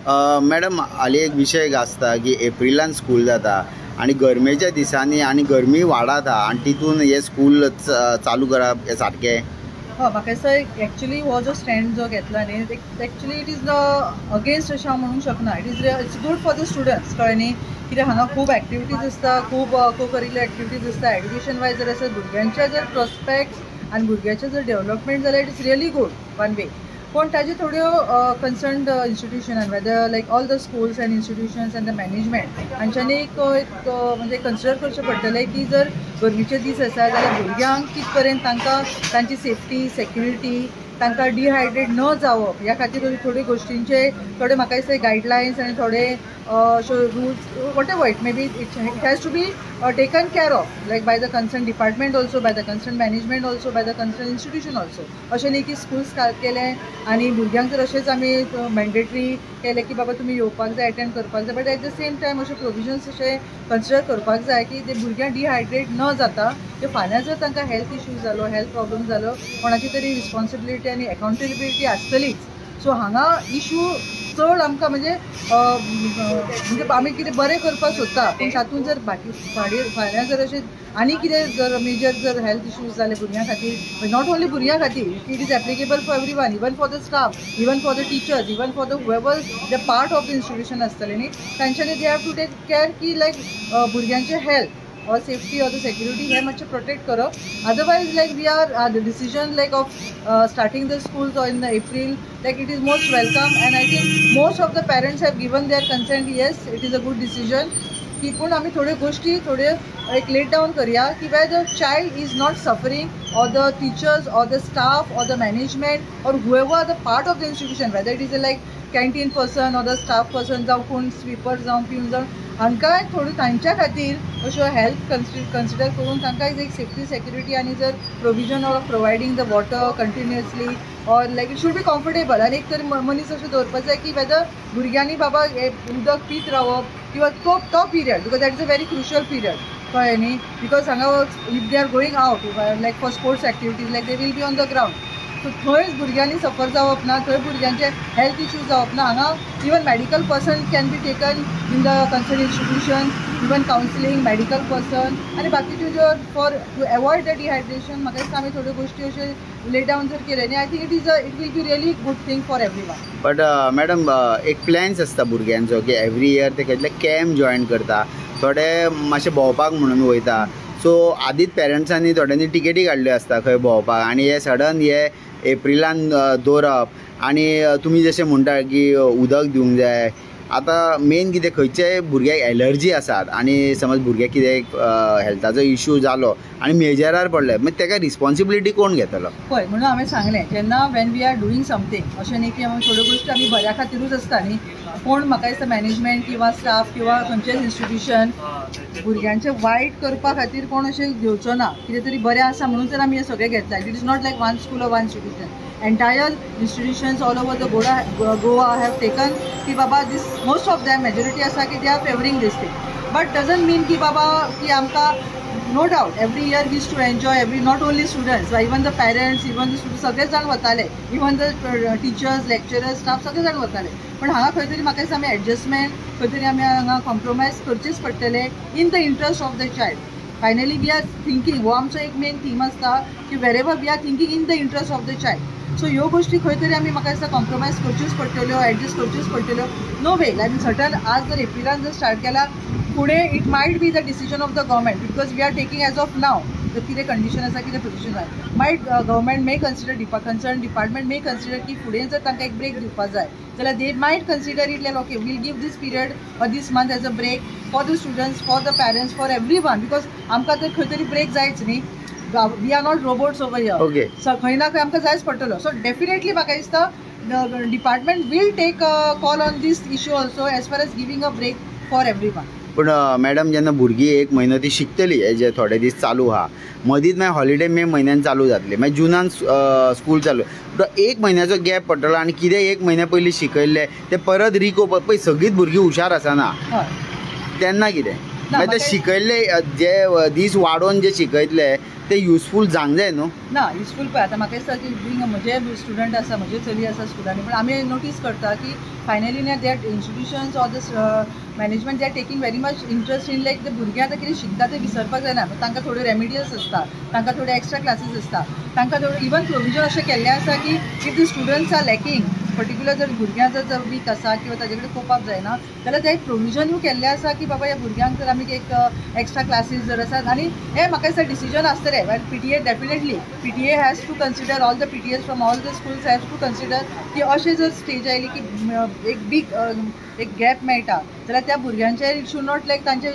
Madam, हालीं एक विशय गाजता की एप्रिलान स्कूल जाता आनी गरमेच्या दिसांनी आनी गरमी वाडत आहा आनी तितून हे स्कूल चालू करप हें सारकें? हय, म्हाका दिसता एक्चुली हो जो स्टँड जो घेतला न्ही, एक्चुली it is against अशें हांव म्हणूंक शकना. It's good for the students, कळ्ळें न्ही? कित्याक हांगा खूब एक्टिविटीज आसता, खूब को करिक्युलर एक्टिविटीज आसता. एड्युकेशन वायज जर आसा, भुरग्यांचे जर प्रोस्पेक्ट्स आनी भुरग्याचें जर डेवलपमेंट जाल्यार it is really good one way. पूण ताज्यो थोड्यो concerned इन्स्टिट्युशनान, whether like all the schools and institutions and the management, हांच्यांनी एक एक म्हणजे कन्सिडर करचें पडटलें की जर गरमेचे दीस आसा जाल्यार भुरग्यांक कित पर्यंत तांकां तांची सेफ्टी, सेक्युरिटी, तांकां डिहायड्रेट न जावप ह्या खातीर थोड्यो गोश्टींचे थोडे म्हाका दिसता गायडलायन्स आनी थोडे अश्यो rules, whatever it may be, it has to be taken care of like by the concern department also, by the concern management also, by the concern institution also. अशें न्ही की स्कूल स्टार्ट केलें आनी भुरग्यांक जर अशेंच आमी मॅन्डेटरी केलें की बाबा तुमी येवपाक जाय, एटेंड करपाक जाय, but at the same time अशे प्रोविजन्स अशे कन्सिडर करपाक जाय की ते भुरग्यांक डिहायड्रेट न जाता ते फाल्यां जर तांकां हेल्थ इश्यूज जालो, हेल्थ प्रॉब्लम जालो, कोणाची तरी रिस्पॉन्सिबिलिटी आनी एकाउंटेबिलिटी आसतलीच. सो हांगा इशू चड आमकां म्हणजे म्हणजे आमी कितें बरें करपाक सोदता, पूण तातूंत जर बाकी फाल्यां जर अशें आनी कितें जर मेजर जर हेल्थ इश्यूज जाले भुरग्यां खातीर, not only भुरग्यां खातीर, it is applicable for everyone, even for the staff, even for the teachers, even for the whoever the part of the institution आसतले न्ही, तांच्यांनी they have to take care की लायक भुरग्यांचें health or safety or the security हे मातशें protect करप. Otherwise like we are the decision like of starting the schools in the April, like it is most welcome and I think most of the parents have given their consent. Yes, it is a good decision की पूण आमी थोड्यो गोश्टी थोड्यो एक late down करया की where the child is not suffering or the teachers or the staff or the management or whoever the part of the institution, whether it is a like canteen person or the staff person जावं कोण sweeper जावं peon जावं, हांकां थोड्यो तांच्या खातीर अश्यो health consider करून तांकां एक सेफ्टी, सेक्युरिटी आनी जर provision of providing the water continuously or like it should be comfortable. आनी एक तरी मनीस अशें दवरपाक जाय की वेदर भुरग्यांनी बाबा हें उदक पीत रावप किंवा तो तो period, because that is a very crucial period, कळ्ळें न्ही? Because हांगा if they are going out like for sports activities, like they will be on the ground, so थंयच भुरग्यांनी सफर जावप ना, थंय भुरग्यांचे हेल्थ इश्यूज जावप ना. हांगा even medical person can be taken in the concern institution, even counselling, medical person आनी बाकीच्यो ज्यो for to avoid the dehydration. म्हाका दिसता आमी थोड्यो गोश्टी अश्यो ले डावन जर केले न्ही, I think it will be really good thing for everyone. But madam, एक प्लॅन्स आसता भुरग्यांचो की एवरी इयर ते कसले कॅम्प जॉयन करता, थोडे मातशे भोंवपाक म्हणून वयता. सो आदींच पेरंट्सांनी थोड्यांनी टिकेटी काडल्यो आसता खंय भोंवपाक आनी हे सडन हे एप्रिलान दवरप आनी तुमी जशें म्हणटा की उदक दिवंक जाय. आतां मेन कितें, खंयच्याय भुरग्याक एलर्जी आसात आनी समज भुरग्याक कितें हेल्थाचो इशू जालो आनी मेजरार पडले, मागीर तेका रिस्पोन्सिबिलिटी कोण घेतलो? पळय, म्हणून हांवें सांगलें जेन्ना when we are doing something, अशें न्ही की आमी थोड्यो गोश्टी आमी बऱ्या खातीरूच आसता न्ही. कोण म्हाका दिसता मॅनेजमेंट किंवा स्टाफ किंवा खंयचेंच इन्स्टिट्युशन भुरग्यांचें वायट करपा खातीर कोण अशें घेवचो ना. कितें तरी बरें आसा म्हणून तर आमी हें सगळें घेतलां. It is not like one school or one institution, entire institutions all over the Goa have taken की बाबा this most of them majority आसा की they are favouring this thing, but doesn't mean की बाबा की आमकां no doubt every year we used to enjoy every, not only students, even the parents, even the students, सगळे जाण वताले, even the teachers, lecturers, staff सगळे जाण वताले. पण हांगा खंय तरी म्हाका दिसता आमी एडजस्टमेंट खंय तरी आमी हांगा कॉम्प्रोमायज करचेच पडटले in the interest of the child. Finally we are thinking, हो आमचो एक मेन थीम आसता की wherever we are thinking in the interest of the child. So ह्यो गोश्टी खंय तरी आमी म्हाका दिसता कॉम्प्रोमायज करच्योच पडटल्यो, एडजस्ट करच्योच पडटल्यो. नो वे, आनी सर्टन आज जर एप्रिलान जर स्टार्ट केला, फुडें it might be the decision of the government, because we are taking as of now जर कितें कंडिशन आसा, कितें पोजिशन आसा, might government may consider, concern department may consider की फुडें जर तांकां एक ब्रेक दिवपाक जाय जाल्यार they might consider it like okay we'll give this period or this month as a break for the students, for the parents, for everyone, because आमकां तर खंय तरी ब्रेक जायच न्ही. We are not robots over here. So खंय ना खंय आमकां जायच पडटलो. सो डेफिनेटली म्हाका दिसता the department will take a call on this issue also as far as giving a break for everyone. पूण मॅडम, जेन्ना भुरगीं एक म्हयनो ती शिकतली, हे जे थोडे दीस चालू आहा, मदींच मागीर हॉलिडे मे म्हयन्यान चालू जातली, मागीर जुनान स्कूल चालू, एक म्हयन्याचो गॅप पडटलो आनी कितें एक म्हयन्या पयलीं शिकयल्लें तें परत रिकोप, पळय सगळींच भुरगीं हुशार आसना, तेन्ना कितें? मागीर ते शिकयल्ले जे दीस वाडोवन जे शिकयतले ते युजफूल जावंक जाय न्हू. ना युजफूल पळय आतां म्हाका दिसता की बींग म्हजे स्टुडंट आसा, म्हजे चली आसा स्कुलांनी, पूण आमी नोटीस करता की finally that institutions or the management they are taking very much interest in like ते भुरगे आतां कितें शिकता ते विसरपाक जायना. तांकां थोड्यो रेमिडियल्स आसता, तांकां थोड्यो एक्स्ट्रा क्लासीस आसता, तांकां थोड्यो इवन प्रोविजन अशें केल्लें आसा की if the students are lacking particular जर भुरग्यां जर वीक आसा किंवा ताजे कडेन कोप अप जायना जाल्यार ते एक प्रोविजनूय केल्लें आसा की बाबा ह्या भुरग्यांक जर आमी एक एक्स्ट्रा क्लासीस जर आसा. आनी हें म्हाका दिसता डिसिजन आसतलें. PTA definitely PTA has to consider, all the PTAs from all the schools has to consider की अशें जर स्टेज आयली की एक बीग एक गॅप मेळटा जाल्यार त्या भुरग्यांचे it should not लायक तांचे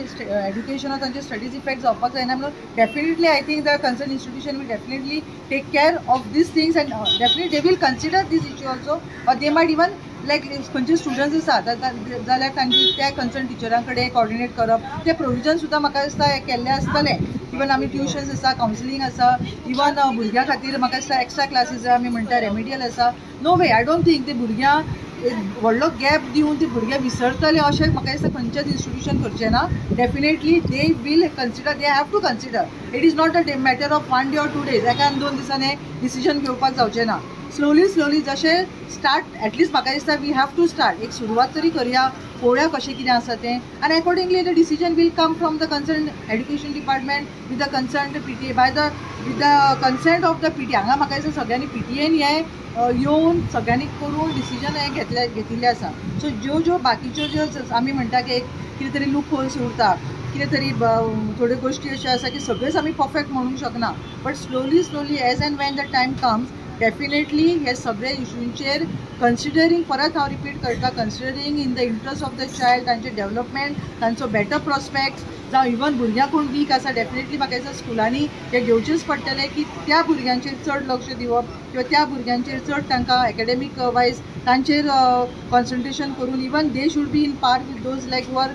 एड्युकेशनाक तांचे स्टडीज इफेक्ट जावपाक जायना म्हणून definitely I think the concern institution will definitely take care of these things and definitely they will consider this issue also or they might even like खंयचे students आसा जाल्यार तांची त्या कन्सर्न टिचरां कडेन कॉर्डिनेट करप, ते प्रोविजन सुद्दां म्हाका दिसता केल्लें आसतलें. इवन आमी ट्युशन्स आसा, कावन्सिलींग आसा, इवन भुरग्यां खातीर म्हाका दिसता एक्स्ट्रा क्लासीस आमी म्हणटा रेमिडियल आसा. No way I don't think ते भुरग्यां एक व्हडलो गॅप दिवन ती भुरग्यां विसरतले अशें म्हाका दिसता खंयचेच इन्स्टिट्यूशन करचें ना. Definitely they will consider, they have to consider. It is not a matter of 1 day or 2 days, एका आनी 2 दिसांनी डिसिजन घेवपाक जावचें ना. स्लोली स्लोली जशें स्टार्ट एटलिस्ट म्हाका दिसता we have to start, एक सुरवात तरी करया, पळोवया कशें कितें आसा तें आनी accordingly the decision will come from the concern education department with the concern PTA by the with the consent of the PTA. हांगा म्हाका दिसता सगळ्यांनी पीटीएन हें येवन सगळ्यांनी करून डिसिजन हें घेतिल्लें आसा. सो ज्यो ज्यो बाकीच्यो ज्यो आमी म्हणटा की एक कितें तरी लूप होल्स उरता, कितें तरी थोड्यो गोश्टी अश्यो आसा की सगळ्योच आमी परफेक्ट म्हणूंक शकना, but slowly slowly as and when the time comes definitely हे सगळे इशूंचेर कन्सिडरींग, परत हांव रिपीट करता, considering in the interest of the child, तांचे डेवलपमेंट, तांचो बेटर प्रोस्पेक्ट्स, जावं इवन भुरग्यां कोण वीक आसा डेफिनेटली म्हाका दिसता स्कुलांनी हें घेवचेंच पडटलें की त्या भुरग्यांचेर चड लक्ष दिवप किंवा त्या भुरग्यांचेर चड तांकां एकेडमीक वायज तांचेर कॉन्सन्ट्रेशन करून even they should be in par with those like who are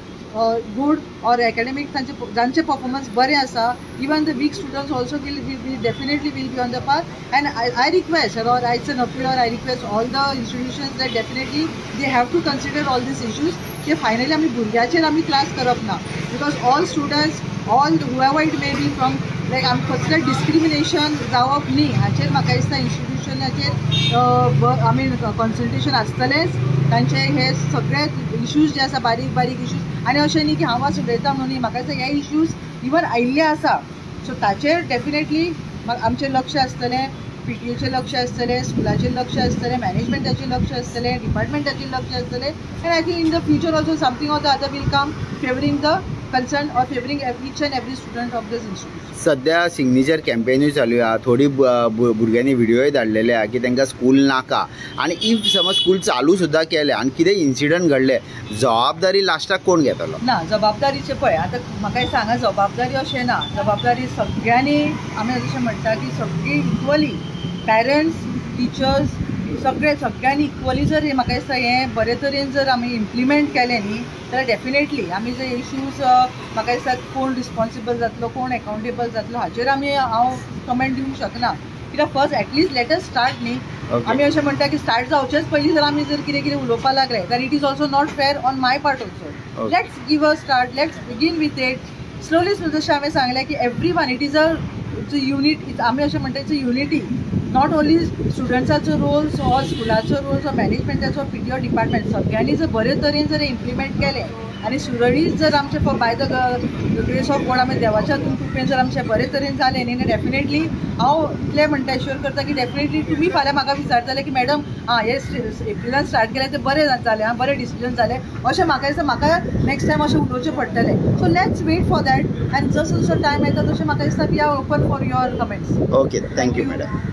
good or academic तांचे जांचे परफॉर्मन्स बरें आसा. Even the weak students also will be definitely will be on the path. And I request or it's an appeal or I request all the institutions that definitely they have to consider all these issues की finally आमी भुरग्याचेर आमी त्रास करप ना, because all students all whoever it may be from like आमी कसलें discrimination जावप न्ही हाचेर म्हाका दिसता इन्स्टिट्युशनाचेर आमी कॉन्सन्ट्रेशन आसतलेंच. तांचे हे सगळे इश्यूज जे आसा बारीक बारीक इश्यूज, आनी अशें न्ही की हांव आज उलयतां म्हणून न्ही, म्हाका दिसता हे इश्यूज इवन आयिल्ले आसा. सो ताचेर डेफिनेटली आमचें लक्ष आसतलें, पीटीएचें लक्ष आसतलें, स्कुलाचेर लक्ष आसतलें, मॅनेजमेंटाचेर लक्ष आसतलें, डिपार्टमेंटाचेर लक्ष आसतलें. And I think in the future also something or the other will come favouring the concern or favouring each and every student of this institution. सध्या सिग्नेचर कॅम्पेनूय चालू आहा, थोडी भुरग्यांनी व्हिडियोय धाडलेले आहा की तांकां स्कूल नाका, आनी if समज स्कूल चालू सुद्दां केलें आनी कितें इन्सिडंट घडले, जबाबदारी लास्टाक कोण घेतलो? ना जबाबदारीचें पळय आतां म्हाका सांगा, जबाबदारी अशें ना, जबाबदारी सगळ्यांनी आमी जशें म्हणटा की सगळीं इक्वली पॅरंट्स टिचर्स सगळे सगळ्यांनी इक्वली जर म्हाका दिसता हें बरे तरेन जर आमी इम्प्लिमेंट केलें न्ही जाल्यार डेफिनेटली आमी जे इश्यूज म्हाका दिसता कोण रिस्पॉन्सिबल जातलो कोण एकाउंटेबल जातलो हाचेर आमी हांव कमेंट दिवंक शकना, कित्याक first at least let us start न्ही. आमी अशें म्हणटा की स्टार्ट जावचेच पयलीं जर आमी जर कितें कितें उलोवपाक लागले जाल्यार it is also not fair on my part also. Let's give a start, let's begin with it slowly slowly. जशें हांवें सांगलें की every one it is a it's a unit, आमी अशें म्हणटा it's a unity, not only स्टुडंट्साचो role or स्कुलाचो role or मॅनेजमेंटाचो PTO department, सगळ्यांनी जर बरे तरेन जर इम्प्लिमेंट केलें आनी सुरळीत जर आमचें by the grace of God आमी देवाच्या कृपेन जर आमचें बरे तरेन जालें न्ही, डेफिनेटली हांव इतलें म्हणटा एश्योर करता की डेफिनेटली तुमी फाल्यां म्हाका विचारतले की मॅडम आं हे एप्रिलान स्टार्ट केलें तें बरें जालें आं, बरें डिसिजन जालें अशें म्हाका दिसता, म्हाका नेक्स्ट टायम अशें उलोवचें पडटलें. So let's wait for that and जसो जसो टायम येता तशें म्हाका दिसता we are open for your comments. Okay, thank you madam.